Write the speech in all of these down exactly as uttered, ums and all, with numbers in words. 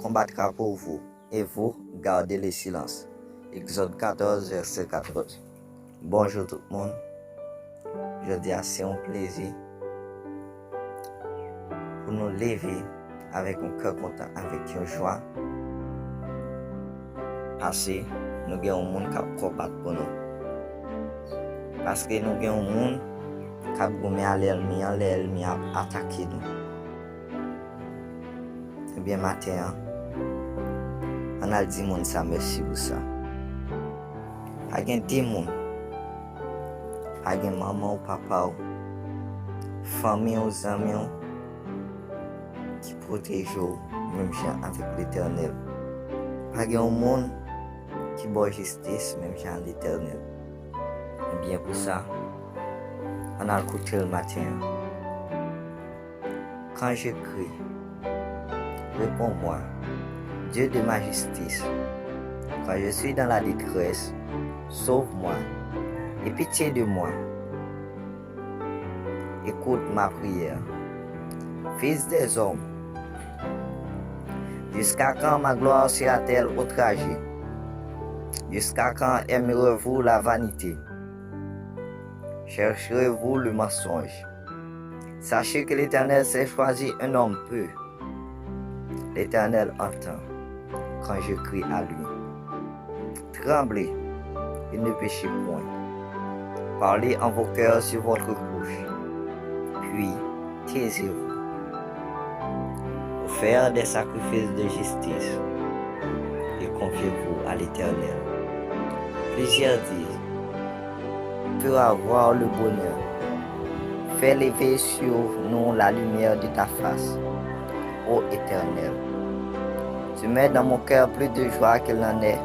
combattra pour vous, et vous, gardez le silence. Egzòd katòz, vèsè katòz. Bonjou tout moun. Jodi a se yon plezi pou nou leve avèk yon kè kontan, avèk yon jwa, paske nou gen yon moun k ap konbat pou nou. Paske nou gen yon moun k ap goumen a lènmi an lè lènmi an ap atake nou. Ebyen, maten an, ann al di moun sa mèsi pou sa. Pa gen de moun, pa gen manman w, papa w, fanmi w, zanmi w ki pwoteje w menm jan avèk Letènèl. Pa gen yon moun ki ba w jistis menm jan Letènèl. Ebyen, pou sa, ann al koute l maten an. Quand je crie, réponds-moi, Dieu de ma justice. Quand je suis dans la détresse, sauve-moi, aie pitié de moi. Écoute ma prière. Fils des hommes, jusqu'à quand ma gloire sera-t-elle outragée? Jusqu'à quand aimerez-vous la vanité? Chercherez-vous le mensonge? Sachez que l'Éternel sait choisir un homme peu. L'Éternel entend quand je crie à lui. Tremblez et ne péchez point. Parlez en vos cœurs sur votre couche, puis taisez-vous. Offrez des sacrifices de justice et confiez-vous à l'Éternel. Plusieurs disent, fera voir le bonheur. Fais lever sur nous la lumière de ta face, ô Éternel. Tu mets dans mon cœur plus de joie qu'il n'en est,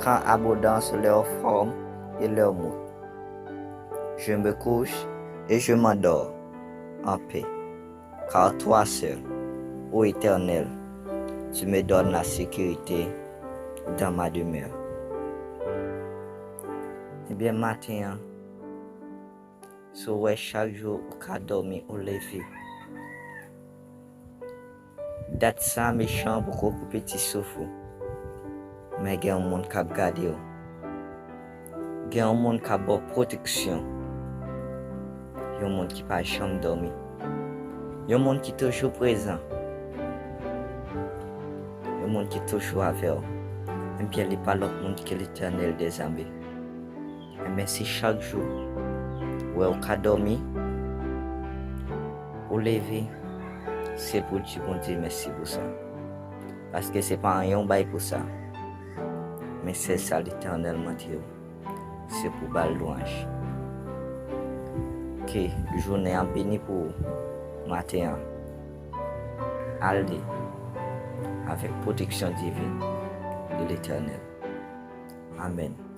quand abondance leur forme et leur monte. Je me couche et je m'endors en paix, car toi seul, ô Éternel, tu me donnes la sécurité dans ma demeure. Ebyen, maten an, si w wè chak jou ou ka dòmi, ou leve. Dat sa mechan poko koupe ti souf ou. Men gen yon moun k ap gade w. Gen yon moun k ap ba w pwoteksyon. Yon moun ki pa janm dòmi. Yon moun ki toujou prezan. Yon moun ki toujou avè w. Ebyen, li pa lòt moun ke Letènèl dèzame. Enben, si chak jou ou wè ou ka dòmi, ou leve, se pou di Bondye mèsi pou sa. Paske se pa anyen ou bay pou sa. Men sèl sa Letènèl mande w, se pou ba l lwanj. Ke jounen an beni pou ou maten an. Ale avèk pwoteksyon divin de Letènèl. Amèn.